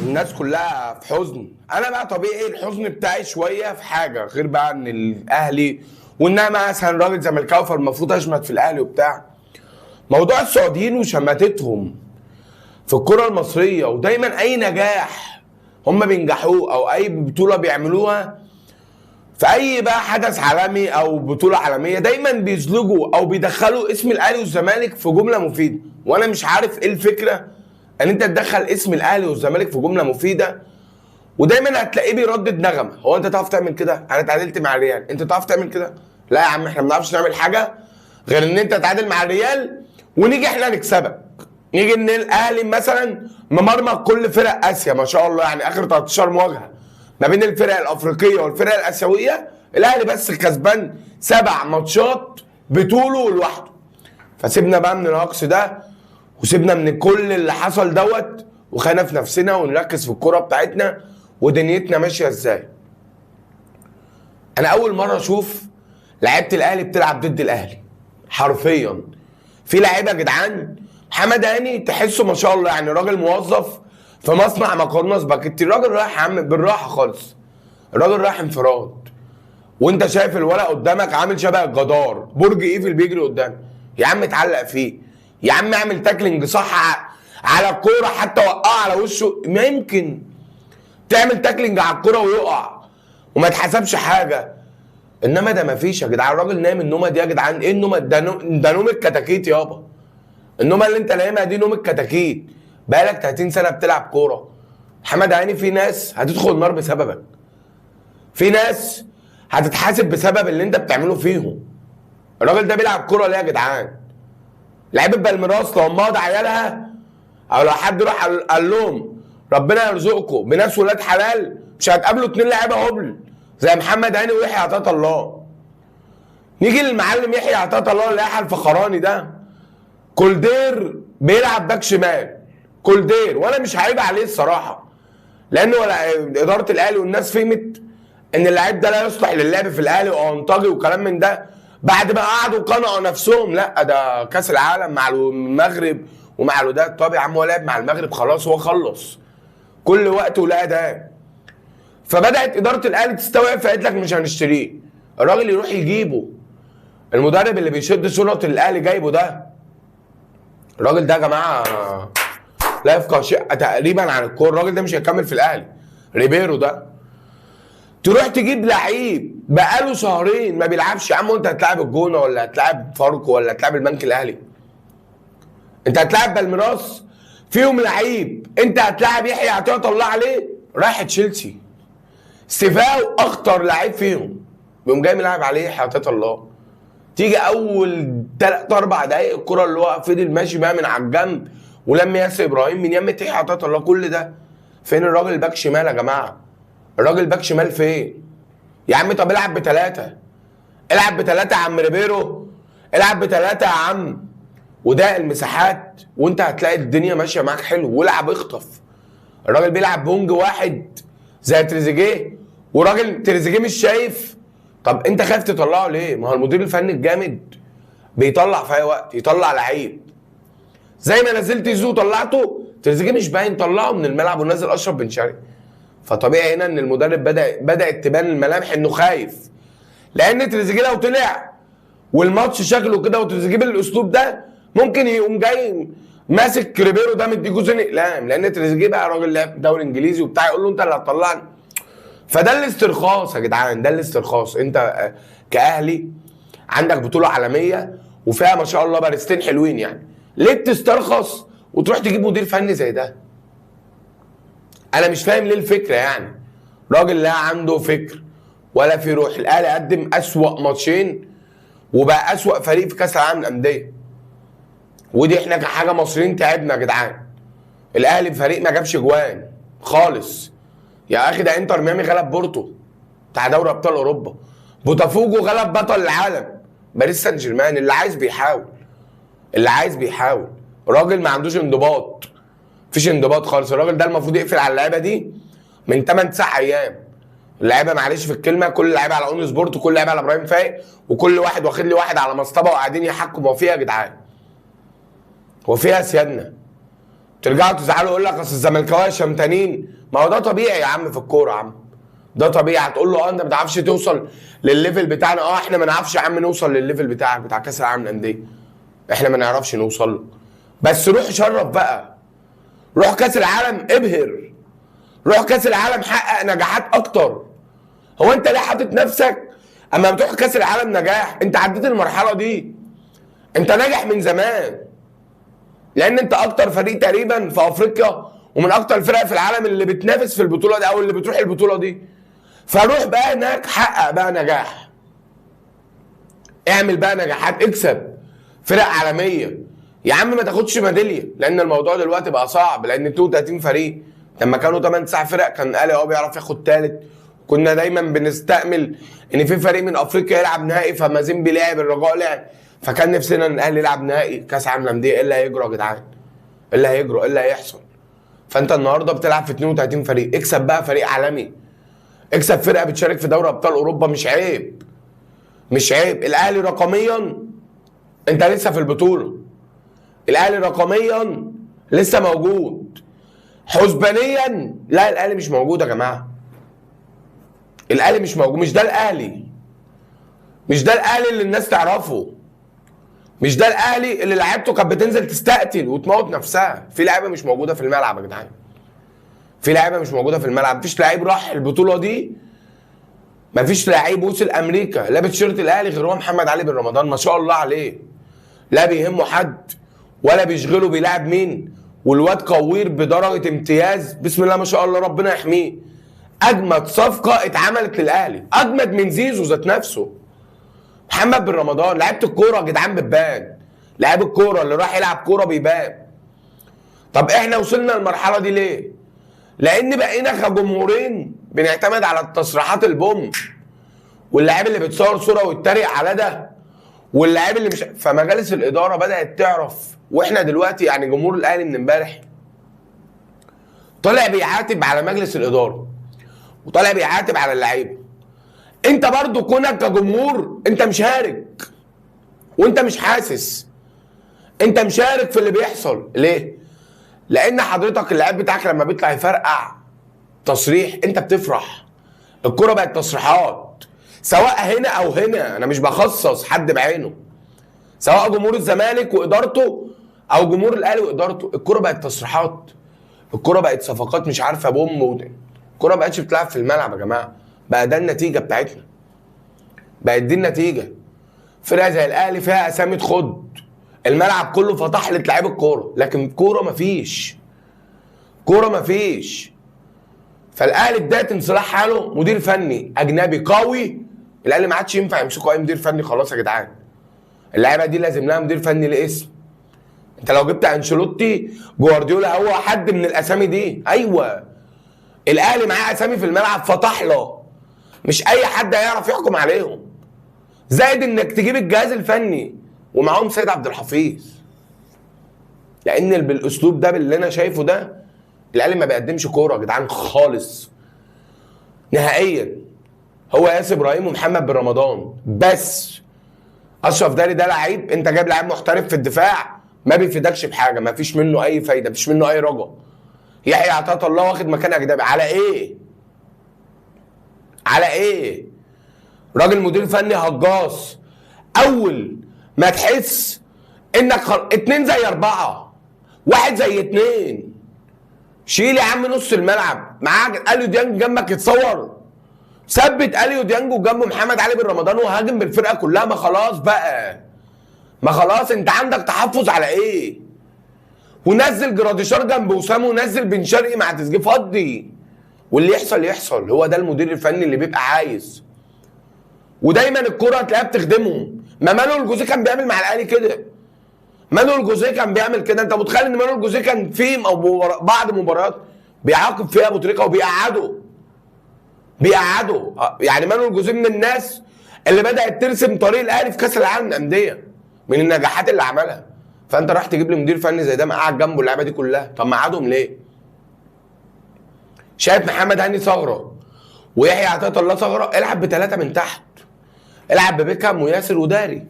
الناس كلها في حزن. انا بقى طبيعي الحزن بتاعي شوية في حاجة غير بقى ان الاهلي وان انا مثلا راجل زملكاوي فالمفروض اشمت في الاهلي وبتاع. موضوع السعوديين وشماتتهم في الكره المصرية، ودايما اي نجاح هم بينجحوه او اي بطوله بيعملوها في اي بقى حدث عالمي او بطوله عالمية دايما بيزلجوا او بيدخلوا اسم الاهلي والزمالك في جملة مفيدة، وانا مش عارف ايه الفكرة ان انت تدخل اسم الاهلي والزمالك في جملة مفيدة، ودايما هتلاقيه بيردد نغمة. هو انت تعرف تعمل كده؟ انا اتعادلت مع الريال، انت تعرف تعمل كده؟ لا يا عم، احنا ما بنعرفش نعمل حاجة غير ان انت تتعادل مع الريال ونيجي احنا نكسبك. نيجي ان الاهلي مثلا ممرمط كل فرق اسيا ما شاء الله، يعني اخر 13 مواجهة ما بين الفرق الافريقية والفرق الاسيوية الاهلي بس كسبان 7 ماتشات بطوله لوحده. فسيبنا بقى من الهجص ده وسيبنا من كل اللي حصل دوت، وخلينا في نفسنا ونركز في الكورة بتاعتنا ودنيتنا ماشية ازاي. انا اول مرة اشوف لعيبة الاهلي بتلعب ضد الاهلي حرفيا. في لعيبة يا جدعان، محمد هاني تحسه ما شاء الله يعني راجل موظف في مصنع مكرونه سباكيتي، الراجل رايح يا عم بالراحة خالص، الراجل رايح انفراد، وانت شايف الورق قدامك عامل شبه الجدار، برج ايفل بيجري قدامك. يا عم اتعلق فيه، يا عم اعمل tackling صح على الكورة، حتى وقعها على وشه، ما يمكن تعمل tackling على الكورة ويقع وما يتحسبش حاجة. انما ده ما فيش يا جدعان، الراجل نايم النومة دي يا جدعان. ايه النومة ده؟ ده نوم الكتاكيت يابا، النومة اللي انت نايمها دي نوم الكتاكيت. بقالك 30 سنة بتلعب كورة. محمد هاني، في ناس هتدخل النار بسببك، في ناس هتتحاسب بسبب اللي انت بتعمله فيهم. الراجل ده بيلعب كورة ليه يا جدعان؟ لعيبة بالميراس لو ماضي عيالها او لو حد راح قال لهم ربنا يرزقكم بناس ولاد حلال، مش هتقابلوا 2 لعيبة هبل زي محمد هاني ويحيى عطية الله. نيجي للمعلم يحيى عطية الله اللي يحيى الفخراني ده، كولدير بيلعب باك شمال كولدير، وانا مش هعيب عليه الصراحة، لانه ولا ادارة الاهلي والناس فهمت ان اللعيب ده لا يصلح للعب في الاهلي وانطاجي وكلام من ده، بعد ما قعدوا قنعوا نفسهم لا ده كاس العالم مع المغرب ومع الوداد. طب يا عم هو لعب مع المغرب خلاص، هو خلص كل وقته ولا ده. فبدات ادارة الاهلي تستوعب، فقالت لك مش هنشتريه، الراجل يروح يجيبه. المدرب اللي بيشد شنط الاهلي جايبه ده، الراجل ده يا جماعة لا يفقه شيء تقريبا عن الكورة، الراجل ده مش هيكمل في الاهلي. ريبيرو ده تروح تجيب لعيب بقاله شهرين ما بيلعبش. يا عم انت هتلاعب الجونه ولا هتلاعب فاركو ولا هتلاعب البنك الاهلي؟ انت هتلاعب بالميراس فيهم لعيب، انت هتلاعب يحيى عطية الله عليه رايح تشيلسي، سيفاو اخطر لعيب فيهم بيقوم جاي ملاعب عليه يحيى عطية الله. تيجي اول 3 4 دقايق الكره اللي هو فضل ماشي بقى من على الجنب ولم ياسر ابراهيم من يمه يحيى عطية الله، كل ده فين الراجل باك شمال يا جماعة؟ الراجل باك شمال فين؟ يا عم طب العب بثلاثة، العب بثلاثة يا عم ريبيرو، العب بثلاثة يا عم، وده المساحات وانت هتلاقي الدنيا ماشية معاك حلو، والعب اخطف. الراجل بيلعب بونج واحد زي تريزيجيه، وراجل تريزيجيه مش شايف. طب انت خايف تطلعه ليه؟ ما هو المدير الفني الجامد بيطلع في اي وقت، يطلع لعيب زي ما نزلت زيزو وطلعته، تريزيجيه مش باين، طلعه من الملعب ونزل اشرف بن شرقي. فطبيعي هنا ان المدرب بدات تبان الملامح انه خايف، لان تريزيجيه لو طلع والماتش شكله كده وتريزيجيه بالاسلوب ده ممكن يقوم جاي ماسك ريبيرو ده مديه جوزين اقلام، لان تريزيجيه بقى راجل لعب دوري انجليزي وبتاع، يقول له انت اللي هتطلعني. فده الاسترخاص يا جدعان، ده الاسترخاص. انت كاهلي عندك بطوله عالمية وفيها ما شاء الله بارستين حلوين، يعني ليه بتسترخص وتروح تجيب مدير فني زي ده؟ انا مش فاهم ليه الفكرة يعني. راجل لا عنده فكر ولا في روح. الاهلي قدم اسوأ ماتشين وبقى اسوأ فريق في كاس العالم للاندية، ودي احنا كحاجة مصريين تعبنا يا جدعان. الاهلي فريق ما جابش جوان خالص يا اخي. ده انتر ميامي غلب بورتو بتاع دوري ابطال اوروبا، بوتافوجو غلب بطل العالم باريس سان جيرمان. اللي عايز بيحاول، اللي عايز بيحاول. راجل ما عندوش انضباط، مفيش انضباط خالص. الراجل ده المفروض يقفل على اللعيبة دي من 8 9 ايام. اللعيبة معلش في الكلمة، كل لعيبة على اون سبورت وكل لعيبة على ابراهيم فايق، وكل واحد واخد لي واحد على مصطبه وقاعدين يحكوا. هو فيها يا جدعان؟ هو فيها سيادنا؟ ترجعوا تزعلوا يقول لك اصل الزملكاويه شمتانين. ما هو ده طبيعي يا عم في الكورة يا عم، ده طبيعي. هتقول له انت ما بتعرفش توصل للل level بتاعنا، احنا ما نعرفش يا عم نوصل للل level بتاعك بتاع كاس العالم للاندية، احنا ما نعرفش نوصل له. بس روح شرف بقى، روح كاس العالم ابهر، روح كاس العالم حقق نجاحات اكتر. هو انت ليه حاطط نفسك اما بتروح كاس العالم نجاح؟ انت عديت المرحلة دي، انت ناجح من زمان، لان انت اكتر فريق تقريبا في افريقيا ومن اكتر الفرق في العالم اللي بتنافس في البطولة دي او اللي بتروح البطولة دي. فروح بقى هناك حقق بقى نجاح، اعمل بقى نجاحات، اكسب فرق عالمية يا عم. ما تاخدش ميدالية، لان الموضوع دلوقتي بقى صعب، لان 32 فريق، لما كانوا 8 9 فرق كان الاهلي بيعرف ياخد ثالث. كنا دايما بنستأمل ان في فريق من افريقيا يلعب نهائي، فمازيمبي لعب، الرجاء لعب، فكان نفسنا ان الاهلي يلعب نهائي كاس عالم للاندية. ايه اللي هيجرى يا جدعان؟ ايه اللي هيجرى؟ ايه اللي هيحصل؟ فانت النهارده بتلعب في 32 فريق، اكسب بقى فريق عالمي، اكسب فرقه بتشارك في دوري ابطال اوروبا، مش عيب، مش عيب. الاهلي رقميا انت لسه في البطولة، الاهلي رقميا لسه موجود، حسبانيا لا، الاهلي مش موجود يا جماعة، الاهلي مش موجود. مش ده الاهلي، مش ده الاهلي اللي الناس تعرفه، مش ده الاهلي اللي لعيبته كانت بتنزل تستقتل وتموت نفسها. في لعيبة مش موجودة في الملعب يا جدعان، في لعيبة مش موجودة في الملعب. مفيش لعيب راح البطولة دي، مفيش لعيب وصل امريكا لابس شيرت الاهلي غير هو محمد علي بن رمضان، ما شاء الله عليه، لا بيهمه حد ولا بيشغله بيلعب مين، والواد قوير بدرجة امتياز، بسم الله ما شاء الله، ربنا يحميه. اجمد صفقة اتعملت للاهلي، اجمد من زيزو ذات نفسه، محمد بن رمضان. لعيبة الكورة يا جدعان بتبان، لعيب الكورة اللي راح يلعب كورة بيبان. طب احنا وصلنا للمرحلة دي ليه؟ لان بقينا كجمهورين بنعتمد على التصريحات البوم، واللاعب اللي بيتصور صوره ويتريق على ده، واللاعب اللي مش، فمجالس الادارة بدات تعرف. واحنا دلوقتي يعني جمهور الاهلي من امبارح طالع بيعاتب على مجلس الادارة وطالع بيعاتب على اللعيبة. انت برضو كونك كجمهور انت مشارك وانت مش حاسس، انت مشارك في اللي بيحصل. ليه؟ لان حضرتك اللاعب بتاعك لما بيطلع يفرقع تصريح انت بتفرح. الكرة بقت تصريحات، سواء هنا او هنا، انا مش بخصص حد بعينه، سواء جمهور الزمالك وادارته او جمهور الاهلي وادارته، الكرة بقت تصريحات، الكرة بقت صفقات مش عارفه بوم الكرة بقتش بتلعب في الملعب يا جماعة. بقى ده النتيجة بتاعتنا، بقت دي النتيجة. فرقه زي الاهلي فيها اسامي تخض، الملعب كله فتح لعيب الكورة، لكن كورة مفيش، كورة مفيش. فالاهلي بداية انصلاح حاله مدير فني اجنبي قوي. الاهلي ما عادش ينفع يمسكوا اي مدير فني خلاص يا جدعان، اللعيبة دي لازم لها مدير فني ليه اسم. انت لو جبت انشيلوتي، جوارديولا، هو حد من الاسامي دي. ايوه الاهلي معاه اسامي في الملعب فتح له، مش اي حد هيعرف يحكم عليهم. زائد انك تجيب الجهاز الفني ومعاهم سيد عبد الحفيظ، لان بالاسلوب ده باللي انا شايفه ده الاهلي ما بيقدمش كورة يا جدعان خالص نهائيا. هو ياسر ابراهيم ومحمد بن رمضان بس. اشرف داري ده لعيب، انت جايب لعيب محترف في الدفاع ما بيفيدكش بحاجة، ما فيش منه اي فايده، ما فيش منه اي رجا. يحيى عطية الله واخد مكان اجنبي على ايه؟ على ايه؟ راجل مدير فني هجاص. اول ما تحس انك 2 زي 4، 1 زي 2، شيل يا عم نص الملعب، معاك اليو ديانج جنبك يتصور، ثبت اليو ديانج وجنبه محمد علي بن رمضان وهاجم بالفرقة كلها. ما خلاص بقى، ما خلاص انت عندك تحفظ على ايه؟ ونزل جراديشار جنب وسام، ونزل بن شرقي مع تسجيل فضي، واللي يحصل يحصل. هو ده المدير الفني اللي بيبقى عايز، ودايما الكرة هتلاقيها بتخدمهم. ما مانويل جوزيه كان بيعمل مع الاهلي كده، مانويل جوزيه كان بيعمل كده. انت متخيل ان مانويل جوزيه كان في بعض مباريات بيعاقب فيها ابو تريكه وبيقعده، بيقعده. يعني مانويل جوزيه من الناس اللي بدات ترسم طريق الاهلي في كاس العالم للاندية من النجاحات اللي عملها. فانت راح تجيب لي مدير فني زي ده مقعد جنبه اللعيبة دي كلها، طب ما قعدهم ليه؟ شايف محمد هاني ثغره ويحيى عطية الله ثغره، العب بثلاثة من تحت، العب ببيكهام وياسر وداري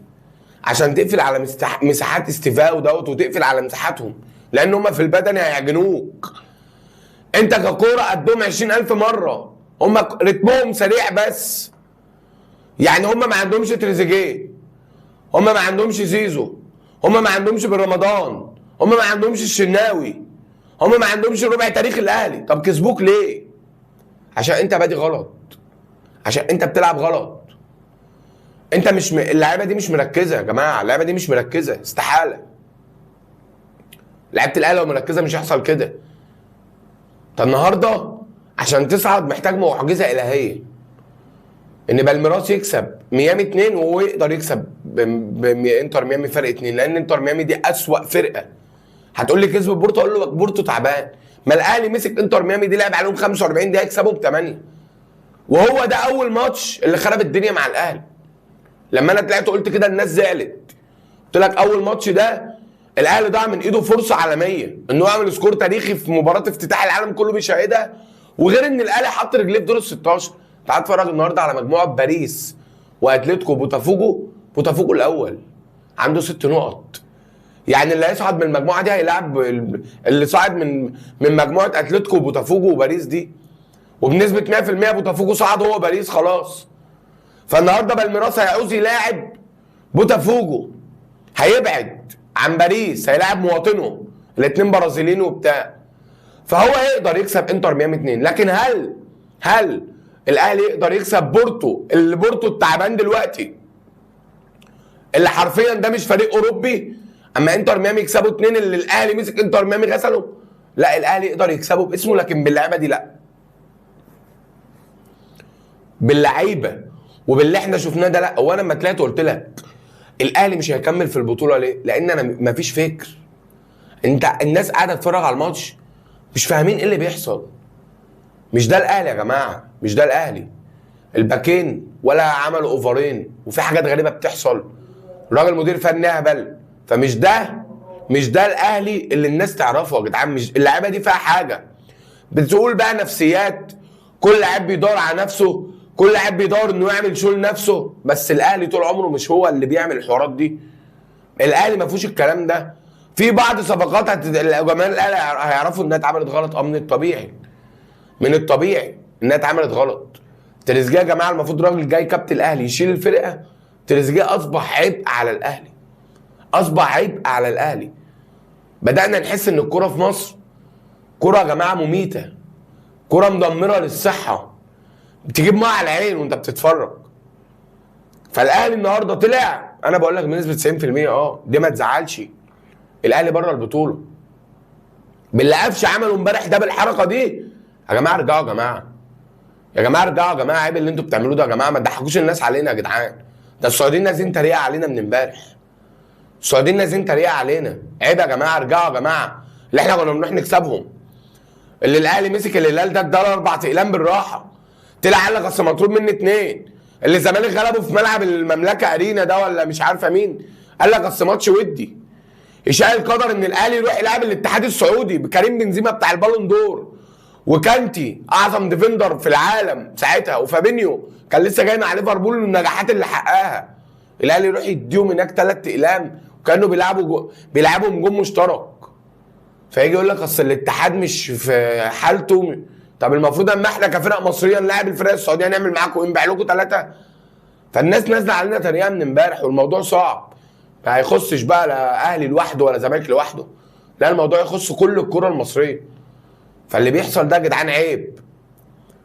عشان تقفل على مساحات استيفاو دوت، وتقفل على مساحاتهم. لان هم في البدن هيعجنوك. انت ككوره قدهم 20,000 مرة، هم رتمهم سريع بس. يعني هم ما عندهمش تريزيجيه، هم ما عندهمش زيزو، هم ما عندهمش بن رمضان، هم ما عندهمش الشناوي، هم ما عندهمش ربع تاريخ الاهلي. طب كسبوك ليه؟ عشان انت بادي غلط، عشان انت بتلعب غلط. انت مش اللعيبة دي مش مركزه يا جماعة، اللعيبة دي مش مركزه، استحالة. لعيبة الاهلي لو مركزه مش هيحصل كده. طب النهارده عشان تصعد محتاج معجزه الهيه، ان بالميراس يكسب ميامي 2 وهو يقدر يكسب انتر ميامي فرق 2، لان انتر ميامي دي اسوأ فرقه. هتقول لي كسب بورتو، اقول له بورتو تعبان. ما الاهلي مسك انتر ميامي دي لعب عليهم 45 دقيقة يكسبوا ب8، وهو ده اول ماتش اللي خرب الدنيا مع الاهلي. لما انا طلعت قلت كده الناس زعلت، قلت لك اول ماتش ده الاهلي ضاع من ايده فرصة عالمية انه يعمل score تاريخي في مباراة افتتاح العالم كله بيشاهدها، وغير ان الاهلي حط رجليه في دور ال 16. تعال اتفرج النهارده على مجموعة باريس واتلتيكو بوتافوجو. بوتافوجو الاول عنده 6 نقط، يعني اللي هيصعد من المجموعة دي هيلاعب اللي صعد من مجموعة اتلتيكو وبوتافوجو وباريس دي، وبنسبة 100% بوتافوجو صعد هو باريس خلاص. فالنهارده بالميراس هيعوز يلاعب بوتافوجو، هيبعد عن باريس، هيلاعب مواطنه الاثنين برازيليين وبتاع، فهو يقدر يكسب انتر ميامي 2. لكن هل الاهلي يقدر يكسب بورتو، اللي بورتو التعبان دلوقتي، اللي حرفيا ده مش فريق اوروبي؟ اما انتر ميامي يكسبوا 2 اللي الاهلي مسك انتر ميامي غسله، لا الاهلي يقدر يكسبه باسمه، لكن باللعيبه دي لا، باللعيبه وباللي احنا شفناه ده لا. هو انا لما طلعت قلت لك الاهلي مش هيكمل في البطولة ليه؟ لان انا مفيش فكر. انت الناس قاعدة تتفرج على الماتش مش فاهمين ايه اللي بيحصل. مش ده الاهلي يا جماعة، مش ده الاهلي. الباكين ولا عملوا اوفرين، وفي حاجات غريبة بتحصل، الراجل مدير فني اهبل. فمش ده، مش ده الاهلي اللي الناس تعرفه يا جدعان. مش اللعيبة دي فيها حاجة. بتقول بقى نفسيات، كل لاعب بيدور على نفسه، كل لاعب بيدور انه يعمل شو لنفسه، بس الاهلي طول عمره مش هو اللي بيعمل الحوارات دي. الاهلي ما فيهوش الكلام ده. في بعض صفقات جماهير الاهلي هيعرفوا انها اتعملت غلط. من الطبيعي، من الطبيعي انها اتعملت غلط. تريزيجيه يا جماعة المفروض راجل جاي كابتن الاهلي يشيل الفرقة. تريزيجيه اصبح عبء على الاهلي، اصبح عبء على الاهلي. بدانا نحس ان الكورة في مصر كورة يا جماعة مميته، كورة مدمرة للصحة، بتجيب مية على العين وانت بتتفرج. فالاهلي النهارده طلع، انا بقول لك بنسبة 90% دي ما تزعلش، الاهلي بره البطولة. باللي قفش عمله امبارح ده بالحركة دي يا جماعة، ارجعوا يا جماعة، يا جماعة ارجعوا يا جماعة، عيب اللي انتوا بتعملوه ده يا جماعة. ما تضحكوش الناس علينا يا جدعان. ده السعوديين نازلين تريقه علينا من امبارح، السعوديين نازلين تريقه علينا. عيب يا جماعة، ارجعوا يا جماعة. اللي احنا كنا بنروح نكسبهم، اللي الاهلي مسك الهلال ده اداله 4 اقلام بالراحة، طلع قال لك اصل مطلوب مني 2. اللي الزمالك غلبه في ملعب المملكة ارينا ده ولا مش عارفه مين، قال لك اصل ماتش ودي. يشاء القدر ان الاهلي يروح يلعب الاتحاد السعودي بكريم بنزيما بتاع البالون دور، وكانتي اعظم defender في العالم ساعتها، وفابينيو كان لسه جاي مع ليفربول من النجاحات اللي حققها. الاهلي يروح يديهم هناك 3 اقلام وكانوا بيلعبوا جون مشترك. فيجي يقول لك اصل الاتحاد مش في حالته. طب المفروض اما احنا كفرق مصرية نلاعب الفرق السعودية نعمل معاكم ايه؟ نبيع لكم 3؟ فالناس نازله علينا تريقه من امبارح، والموضوع صعب. ما هيخصش بقى لا اهلي لوحده ولا زمالك لوحده، لا الموضوع يخص كل الكره المصرية. فاللي بيحصل ده يا جدعان عيب،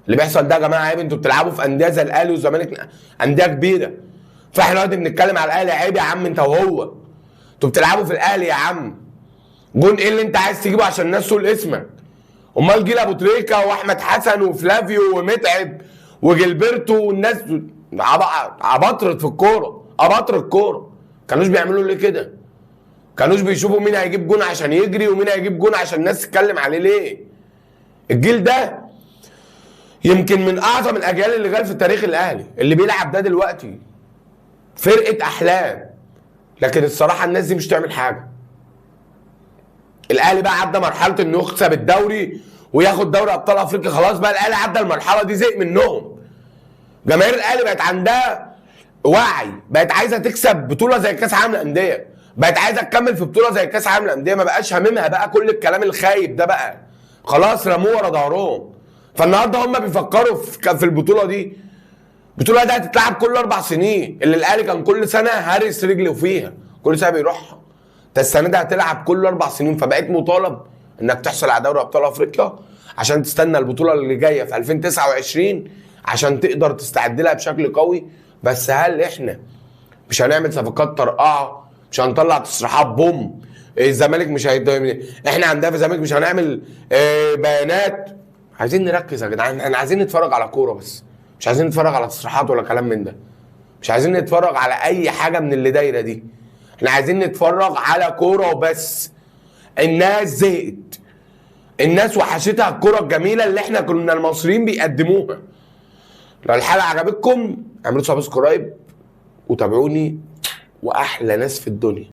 اللي بيحصل ده يا جماعة عيب. انتوا بتلعبوا في اندية زي الاهلي والزمالك، اندية كبيرة، فاحنا دلوقتي بنتكلم على الاهلي. عيب يا عم انت وهو، انتوا بتلعبوا في الاهلي يا عم. جون ايه اللي انت عايز تجيبه عشان الناس تقول اسمك؟ امال جيل ابو تريكه واحمد حسن وفلافيو ومتعب وجilberto والناس عبطرت في الكورة، اباطره الكورة. كانوش بيعملوا ليه كده؟ كانوش بيشوفوا مين هيجيب جون عشان يجري ومين هيجيب جون عشان الناس تتكلم عليه ليه؟ الجيل ده يمكن من اعظم الاجيال اللي جال في تاريخ الاهلي، اللي بيلعب ده دلوقتي فرقه احلام. لكن الصراحة الناس دي مش تعمل حاجة. الاهلي بقى عدى مرحلة انه يكسب الدوري وياخد دوري ابطال افريقيا، خلاص بقى الاهلي عدى المرحلة دي، زهق منهم. جماهير الاهلي بقت عندها وعي، بقت عايزه تكسب بطوله زي كاس عالم الاندية، بقت عايزه تكمل في بطوله زي كاس العالم للاندية، ما بقاش هاممها بقى كل الكلام الخايب ده بقى، خلاص رموه ورا ظهرهم. فالنهارده هم بيفكروا في البطولة دي. البطولة دي هتتلعب كل 4 سنين، اللي الاهلي كان كل سنة هارس رجله فيها، كل سنة بيروحها. انت السنة دي هتلعب كل 4 سنين، فبقيت مطالب انك تحصل على دوري ابطال افريقيا عشان تستنى البطولة اللي جاية في 2029 عشان تقدر تستعد لها بشكل قوي. بس هل احنا مش هنعمل صفقات طرقعه؟ مش هنطلع تصريحات بوم؟ الزمالك مش احنا عندنا في الزمالك مش هنعمل بيانات. عايزين نركز يا جدعان، احنا عايزين نتفرج على كورة بس، مش عايزين نتفرج على تصريحات ولا كلام من ده، مش عايزين نتفرج على اي حاجة من اللي دايرة دي، احنا عايزين نتفرج على كورة وبس. الناس زهقت، الناس وحشتها الكورة الجميلة اللي احنا كنا المصريين بيقدموها. لو الحلقة عجبتكم اعملوا subscribe وتابعوني، واحلى ناس في الدنيا.